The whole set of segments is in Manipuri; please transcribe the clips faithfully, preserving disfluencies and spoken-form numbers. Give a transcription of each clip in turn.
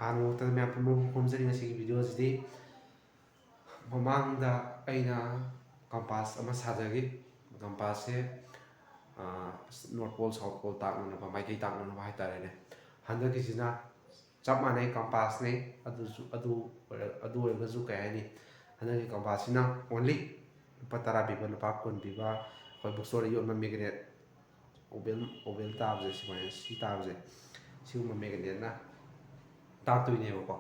ꯑꯍꯥꯟꯕ ꯃꯛꯇꯗ ꯃꯌꯥꯝ ꯄꯨꯝꯅꯃꯛꯄꯨ ꯈꯨꯔꯨꯝꯖꯔꯤ꯫ ꯉꯁꯤꯒꯤ ꯚꯤꯗꯤꯑꯣ ꯑꯁꯤꯗꯤ ꯃꯃꯥꯡꯗ ꯑꯩꯅ ꯀꯝꯄꯥꯁ ꯑꯃ ꯁꯥꯖꯈꯤ꯫ ꯀꯝꯄꯥꯁꯁꯦ ꯅꯣꯔꯠ ꯄꯣꯜ ꯁꯥꯎꯠ ꯄꯣꯜ ꯇꯥꯛꯅꯅꯕ, ꯃꯥꯏꯀꯩ ꯇꯥꯛꯅꯅꯕ ꯍꯥꯏꯇꯥꯔꯦꯅꯦ꯫ ꯍꯟꯗꯛꯀꯤꯁꯤꯅ ꯆꯞ ꯃꯥꯟꯅꯩ, ꯀꯝꯄꯥꯁꯅꯤ꯫ ꯑꯗꯨꯁꯨ ꯑꯗꯨ ꯑꯣꯏꯔ- ꯑꯗꯨ ꯑꯣꯏꯔꯒꯁꯨ ꯀꯩ ꯍꯥꯏꯅꯤ, ꯍꯟꯗꯛꯀꯤ ꯀꯝꯄꯥꯁꯁꯤꯅ ꯑꯣꯟꯂꯤ ꯂꯨꯄꯥ ꯇꯔꯥ ꯄꯤꯕ, ꯂꯨꯄꯥ ꯀꯨꯟ ꯄꯤꯕ, ꯑꯩꯈꯣꯏ ꯕꯨꯛ ꯁ꯭ꯇꯣꯔꯗ ꯌꯣꯟꯕ ꯃꯦꯒꯅꯦꯠ, ꯑꯣꯕꯦꯜ ꯑꯣꯕꯦꯜ ꯇꯥꯕꯁꯦ, ꯁꯨꯃꯥꯏꯅ ꯁꯤ ꯇꯥꯕꯁꯦ, ꯁꯤꯒꯨꯝꯕ ꯃꯦꯒꯅꯦꯠꯅ ꯇꯥꯛꯇꯣꯏꯅꯦꯕꯀꯣ꯫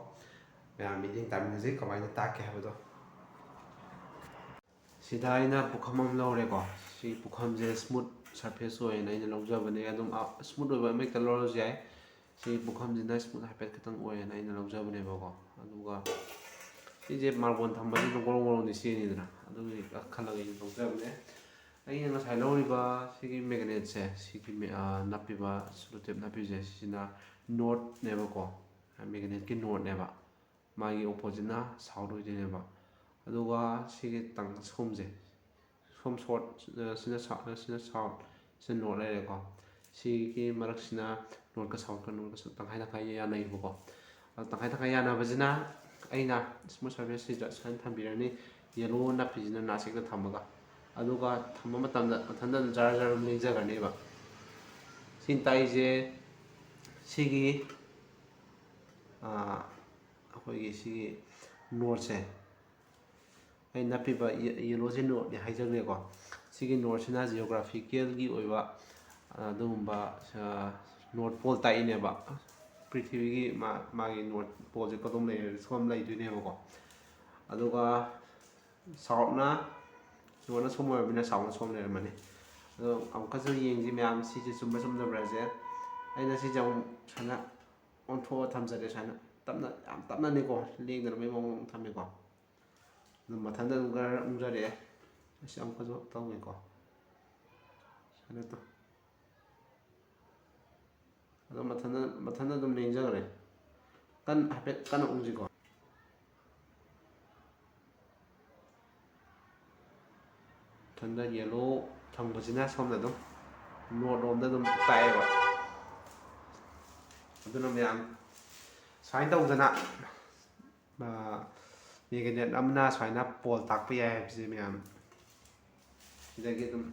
ꯃꯌꯥꯝ ꯃꯤꯠꯌꯦꯡ ꯇꯥꯃꯤꯟꯅꯁꯦ ꯀꯃꯥꯏꯅ ꯇꯥꯛꯀꯦ ꯍꯥꯏꯕꯗꯣ꯫ ꯁꯤꯗ ꯑꯩꯅ ꯄꯨꯈꯝ ꯑꯃ ꯂꯧꯔꯦꯀꯣ꯫ ꯁꯤ ꯄꯨꯈꯝꯁꯦ ꯁ꯭ꯃꯨꯠ ꯁꯔꯐꯦꯁ ꯑꯣꯏꯌꯦꯅ ꯑꯩꯅ ꯂꯧꯖꯕꯅꯦ꯫ ꯑꯗꯨꯝ ꯁ꯭ꯃꯨꯠ ꯑꯣꯏꯕ ꯑꯃ ꯍꯦꯛꯇ ꯂꯧꯔꯁꯨ ꯌꯥꯏ꯫ ꯁꯤ ꯄꯨꯈꯝꯁꯤꯅ ꯁ꯭ꯃꯨꯠ ꯍꯥꯏꯐꯦꯠ ꯈꯤꯇꯪ ꯑꯣꯏꯌꯦꯅ ꯑꯩꯅ ꯂꯧꯖꯕꯅꯦꯕꯀꯣ꯫ ꯑꯗꯨꯒ ꯁꯤꯁꯦ ꯃꯥꯔꯕꯣꯜ ꯊꯝꯕꯁꯤꯗ ꯒꯣꯔꯣꯡ ꯒꯣꯔꯣꯡꯗꯤ ꯆꯦꯟꯅꯤꯗꯅ, ꯑꯗꯨꯒꯤ ꯈꯜꯂꯒ ꯑꯩꯅ ꯂꯧꯖꯕꯅꯦ꯫ ꯑꯩꯅ ꯉꯁꯥꯏ ꯂꯧꯔꯤꯕ ꯁꯤꯒꯤ ꯃꯦꯒꯅꯦꯠꯁꯦ, ꯁꯤꯒꯤ ꯃꯦ- ꯑ, ꯅꯞꯄꯤꯕ, ꯁꯦꯂꯣꯇꯦꯞ ꯅꯞꯄꯤꯁꯦ, ꯁꯤꯁꯤꯅ ꯅꯣꯠꯅꯦꯕꯀꯣ꯫ ꯃꯦꯒꯅꯦꯠꯀꯤ ꯅꯣꯠꯅꯦꯕ꯫ ꯃꯥꯒꯤ ꯑꯣꯄꯣꯖꯤꯠꯅ ꯁꯥꯎꯠ ꯑꯣꯏꯗꯣꯏꯅꯦꯕ꯫ ꯑꯗꯨꯒ ꯁꯤꯒꯤ ꯇꯪ ꯁꯣꯝꯁꯦ, ꯁꯣꯝ ꯁꯣꯔꯠ, ꯑ, ꯁꯤꯅ ꯁꯥꯎꯠ, ꯁꯤꯅ ꯁꯥꯎꯠ, ꯁꯤꯅ ꯅꯣꯔꯠ ꯂꯩꯔꯦꯀꯣ꯫ ꯁꯤꯒꯤ ꯃꯔꯛꯁꯤꯅ ꯅꯣꯔꯠꯀ ꯁꯥꯎꯠꯀ, ꯅꯣꯔꯠꯀ ꯁꯥꯎꯠ ꯇꯪꯈꯥꯏ ꯇꯪꯈꯥꯏ ꯌꯥꯅꯩꯕꯀꯣ꯫ ꯑꯗꯣ ꯇꯪꯈꯥꯏ ꯇꯪꯈꯥꯏ ꯌꯥꯅꯕꯁꯤꯅ ꯑꯩꯅ ꯁ꯭ꯃꯨꯠ ꯁꯔꯐꯦꯁꯁꯤꯗ ꯁꯨꯃꯥꯏꯅ ꯊꯝꯕꯤꯔꯅꯤ꯫ ꯌꯦꯂꯣ ꯅꯞꯄꯤꯁꯤꯅ ꯅꯥꯆꯦꯛꯇ ꯊꯝꯃꯒ꯫ ꯑꯗꯨꯒ ꯊꯝꯕ ꯃꯇꯝꯗ ꯃꯊꯟꯇ ꯑꯗꯨꯝ ꯖꯔ ꯖꯔ ꯑꯗꯨꯝ ꯂꯦꯡꯖꯈ꯭ꯔꯅꯦꯕ꯫ ꯁꯤꯅ ꯇꯥꯛꯏꯁꯦ ꯁꯤꯒꯤ, ꯑ, ꯑꯩꯈꯣꯏꯒꯤ ꯁꯤꯒꯤ ꯅꯣꯠꯁꯦ, ꯑꯩ ꯅꯞꯄꯤꯕ ꯌꯦ- ꯌꯦꯂꯣꯁꯦ ꯅꯣꯠꯅꯤ ꯍꯥꯏꯖꯕꯅꯦꯀꯣ꯫ ꯁꯤꯒꯤ ꯅꯣꯠꯁꯤꯅ ꯖꯤꯑꯣꯒ꯭ꯔꯥꯐꯤꯀꯦꯜꯒꯤ ꯑꯣꯏꯕ ꯑꯗꯨꯒꯨꯝꯕ, ꯑ, ꯅꯣꯔꯠ ꯄꯣꯜ ꯇꯥꯛꯏꯅꯦꯕ꯫ ꯄ꯭ꯔꯤꯊꯤꯕꯤꯒꯤ ꯃꯥ- ꯃꯥꯒꯤ ꯅꯣꯔꯠ ꯄꯣꯜꯁꯦ ꯀꯗꯣꯝ ꯂꯩ, ꯁꯣꯝ ꯂꯩꯗꯣꯏꯅꯦꯕꯀꯣ꯫ ꯑꯗꯨꯒ ꯁꯥꯎꯠꯅ, ꯅꯣꯔꯠꯅ ꯁꯣꯝ ꯑꯣꯏꯔꯕꯅꯤꯅ ꯁꯥꯎꯠꯅ ꯁꯣꯝ ꯂꯩꯔꯝꯃꯅꯤ꯫ ꯑꯗꯣ ꯑꯃꯨꯛꯀꯁꯨ ꯌꯦꯡꯁꯤ ꯃꯌꯥꯝ, ꯁꯤꯁꯦ ꯆꯨꯝꯕ ꯆꯨꯝꯗꯕ꯭ꯔꯥꯁꯦ꯫ ꯑꯩꯅ ꯁꯤꯁꯦ ꯑꯃꯨꯛ ꯁꯨꯃꯥꯏꯅ ꯑꯣꯟꯊꯣꯛꯑ ꯊꯝꯖꯔꯦ꯫ ꯁꯨꯃꯥꯏꯅ ꯇꯞꯅ, ꯌꯥꯝ ꯇꯞꯅꯅꯤꯀꯣ, ꯂꯦꯡꯗꯅꯕꯒꯤ ꯃꯑꯣꯡ ꯊꯝꯃꯦꯀꯣ꯫ ꯑꯗꯨꯝ ꯃꯊꯟꯇ ꯑꯗꯨꯝ ꯒꯔ ꯎꯪꯖꯔꯛꯑꯦ꯫ ꯑꯁꯤ ꯑꯃꯨꯛꯀꯁꯨ ꯇꯧꯒꯦꯀꯣ꯫ ꯁꯨꯃꯥꯏꯅ ꯇꯧ-, ꯑꯗꯨꯝ ꯃꯊꯟꯇ, ꯃꯊꯟꯇ ꯑꯗꯨꯝ ꯂꯦꯡꯖꯈ꯭ꯔꯦ꯫ ꯀꯟ-, ꯍꯥꯏꯐꯦꯠ ꯀꯟꯅ ꯎꯪꯁꯤꯀꯣ꯫ ꯃꯊꯟꯗ ꯌꯦꯂꯣ ꯊꯝꯕꯁꯤꯅ ꯁꯣꯝꯗ ꯑꯗꯨꯝ ꯅꯣꯔꯠ ꯂꯣꯝꯗ ꯑꯗꯨꯝ ꯇꯥꯛꯑꯦꯕ꯫ ꯑꯗꯨꯅ ꯃꯌꯥꯝ ꯁꯨꯃꯥꯏꯅ ꯇꯧꯗꯅ ꯃꯦꯒꯅꯦꯠ ꯑꯃꯅ ꯁꯨꯃꯥꯏꯅ ꯄꯣꯜ ꯇꯥꯛꯄ ꯌꯥꯏ ꯍꯥꯏꯕꯁꯦ ꯃꯌꯥꯝ ꯁꯤꯗꯒꯤ ꯑꯗꯨꯝ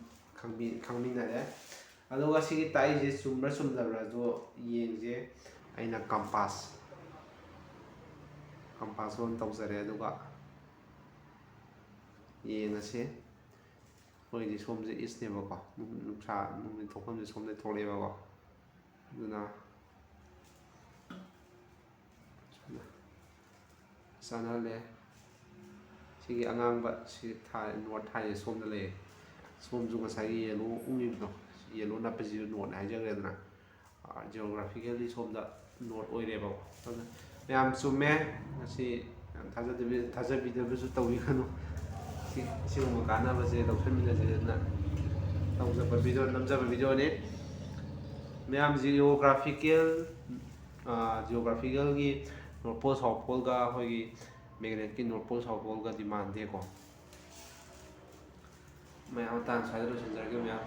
ꯈꯪꯃꯤꯟꯅꯔꯦ꯫ ꯑꯗꯨꯒ ꯁꯤꯒꯤ ꯇꯥꯛꯏꯁꯦ ꯆꯨꯝꯕ꯭ꯔꯥ ꯆꯨꯝꯗꯕ꯭ꯔꯥꯗꯣ ꯌꯦꯡꯁꯦ꯫ ꯑꯩꯅ ꯀꯝꯄꯥꯁ ꯀꯝꯄꯥꯁ ꯑꯣꯟ ꯇꯧꯖꯔꯦ꯫ ꯑꯗꯨꯒ ꯌꯦꯡꯉꯁꯤ꯫ ꯑꯩꯈꯣꯏꯗꯤ ꯁꯣꯝꯁꯦ ꯏꯁꯅꯦꯕꯀꯣ, ꯅꯨꯡꯁꯥ ꯅꯨꯃꯤꯠ ꯊꯣꯛꯐꯝꯁꯦ ꯁꯣꯝꯗ ꯊꯣꯛꯂꯛꯑꯦꯕꯀꯣ꯫ ꯑꯗꯨꯅ ꯆꯥꯟꯅꯍꯜꯂꯦ꯫ ꯁꯤꯒꯤ ꯑꯉꯥꯡꯕ ꯁꯤ ꯊꯥ ꯅꯣꯠ ꯊꯥꯏꯁꯦ ꯁꯣꯝꯗ ꯂꯩꯌꯦ꯫ ꯁꯣꯝꯁꯨ ꯉꯁꯥꯏꯒꯤ ꯌꯦꯂꯣ ꯎꯪꯉꯤꯕꯗꯣ, ꯌꯦꯂꯣ ꯅꯞꯄꯁꯤꯁꯨ ꯅꯣꯠꯅꯦ ꯍꯥꯏꯖꯈ꯭ꯔꯦꯗꯅ꯫ ꯖꯤꯑꯣꯒ꯭ꯔꯥꯐꯤꯀꯦꯜꯂꯤ ꯁꯣꯝꯗ ꯅꯣꯠ ꯑꯣꯏꯔꯦꯕꯀꯣ꯫ ꯑꯗꯨꯅ ꯃꯌꯥꯝ ꯆꯨꯝꯃꯦ꯫ ꯉꯁꯤ ꯌꯥꯝ ꯊꯥꯖꯗꯕꯤ ꯊꯥꯖꯕꯤꯗꯕꯁꯨ ꯇꯧꯕꯤꯒꯅꯨ꯫ ꯁꯤ ꯁꯤꯒꯨꯝꯕ ꯀꯥꯟꯅꯕꯁꯦ ꯂꯧꯁꯟꯃꯤꯟꯅꯁꯦꯅ ꯇꯧꯖꯕ ꯚꯤꯗꯤꯑꯣ ꯅꯝꯖꯕ ꯚꯤꯗꯤꯑꯣꯅꯤ꯫ ꯃꯌꯥꯝ ꯖꯤꯑꯣꯒ꯭ꯔꯥꯐꯤꯀꯦꯜ ꯖꯤꯑꯣꯒ꯭ꯔꯥꯐꯤꯀꯦꯜꯒꯤ ꯅꯣꯔꯠ ꯄꯣꯜ ꯁꯥꯎꯠ ꯄꯣꯜꯒ ꯑꯩꯈꯣꯏꯒꯤ ꯃꯦꯒꯅꯦꯠꯀꯤ ꯅꯣꯔꯠ ꯄꯣꯜ ꯁꯥꯎꯠ ꯄꯣꯜꯒꯗꯤ ꯃꯥꯟꯗꯦꯀꯣ꯫ ꯃꯌꯥꯝ ꯃꯇꯥꯡ ꯁ꯭ꯋꯥꯏꯗ ꯂꯣꯏꯁꯤꯟꯖꯔꯒꯦ ꯃꯌꯥꯝ꯫